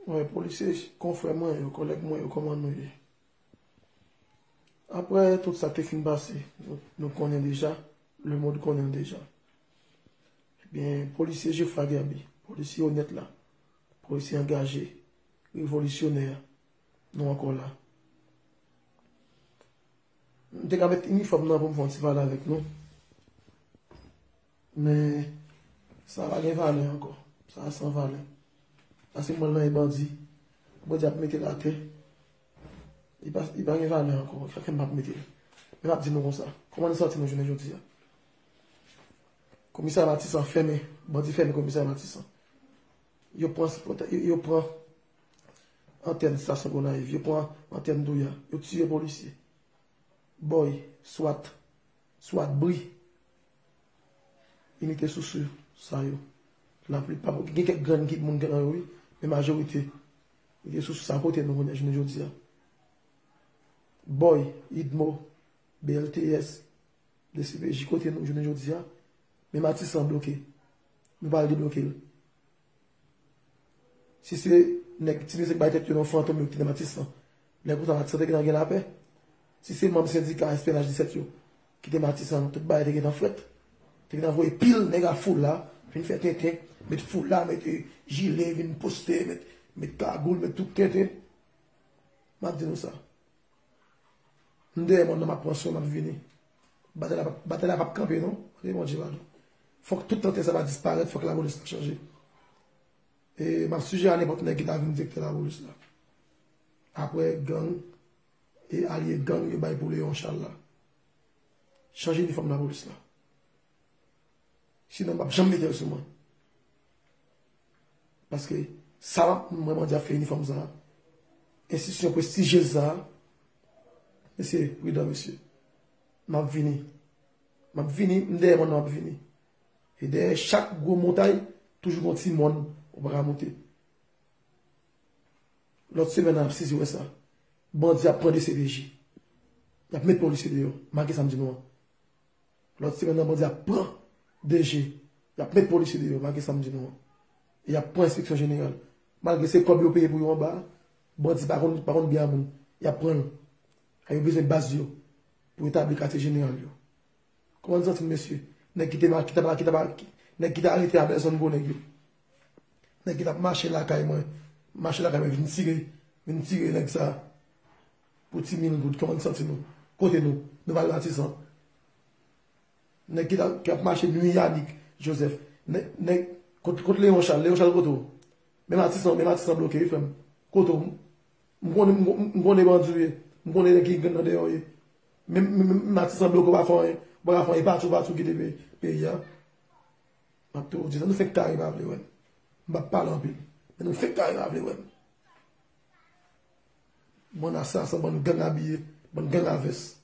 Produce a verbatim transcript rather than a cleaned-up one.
Mwen, polisye, konfrè mwen yo, kòlèg mwen yo, kòman nou ye? Apre tout sa k te fin pase, nou, nou konnen deja, lemonn konnen l deja. Ebyen, polisye Geoffroy Guerby, polisye onèt la, polisye angaje, revolisyonè a, nou ankò la. M te ka met inifòm nan pou m fè yon ti pale avèk nou. Men, sa pa gen valè ankò. Sa san valè. Paske mwen lan e bandi. Bandi ap mete l atè. Li pa, li pa gen valè ankò. Sa fè m p ap mete l. Men m ap di nou konsa. Kòman nou santi nou jounen jodi a? Komisarya Matisan fèmen. Bandi fèmen komisarya Matisan. Yo pran, yo, yo pran antèn estasyon Gonayiv. Yo pran antèn Douya. Yo tiye polisye. Bòy, swat, swat bri. Inite sousou sa yo. Laplipa, gen kèk grenn ki moun gen nan yo, wi, men majorite. Inite sousou sa kote nou konnen jounen jodi a. Bòy, idmo, B L T S, D C P J kote nou jounen jodi a. Men Matisan bloke. Nou pral debloke l. Si se nèg ti mesye k bay tèt yo non fantom yo ki te nan Matisan, lè konsa Matisan te gentan gen lapè. Si se manm sendika S P N H disèt yo ki te Matisan, tout bagay te gentan frèt. Te gentan voye pil nèg a foula, vin fè tenten, met foula, met, eh, jile, vin poste, met, met kagoul, met tout tenten. M ap di nou sa. M dèyè mòn nan, m ap pran swen, m ap vini. Batay la p ap, batay la p ap kanpe, non. Mande Bondye padon. Fòk tout tenten sa va disparèt, fòk lapolis la chanje. E m ap sijere a nenpòt nèg ki ta vin direktè lapolis la. Apre gang e alye gang yo bay pou Leon Charles la. Chanje inifòm lapolis la. Sinon, m p ap janm mete l sou mwen. Paske sa m ap, mwen, mwen di ap fè inifòm sa a, enstitisyon prestijyez sa a, mesye, pridan, mesye. M ap vini. M ap vini, m dèyè mòn nan, m ap vini. E dèyè chak gwo montay, toujou gon ti mòn ou pa ka monte. Lòt semèn nan, n ap sezi wè sa. Bandi ap pran D C P J. Y ap met polisye deyò, malgre sa m di nou an. Lòt semèn nan, bandi ap pran D G. Y ap met polisye deyò, malgre sa m di nou an. E y ap pran enspeksyon jeneral. Malgre se kòb yo peye pou yo anba a, bandi pa konn, pa konn byen a moun. Y ap pran l. Kay yo bezwen baz yo pou yo tabli katye jeneral yo. Kòman n santi n, mesye? Nèg ki te ma-, ki ta, ki ta, nèg ki ta arete a Bèlzòn, gwo nèg yo. Nèg ki t ap mache lakay mwen, mache lakay mwen, vin tire, vin tire nèg sa pou ti mil goud. Kòman n santi nou? Kote nou? Nou pa al Matisan. Nèg ki t ap, ki ap mache nwi Yanick Joseph. Nèg, nèg, kot, kot Leon Charles? Leon Charles kote w? Men Matisan, men Matisan bloke, wi, frè m. Kote w? M konnen, m, m, m konnen bandi w ye. M konnen nèg ki gen nan dèyè w ye. Men, men, men Matisan bloke, w pa fè anyen. W pa ka fè anyen, pati w, pati w kite pe-, peyi a. M ap toujou di sa, nou fenk kare pa vle wè m. M p ap pale anpil, men nou fenk kare pa vle wè m. Bann asasen, bann gang abiye, bann gang a vès.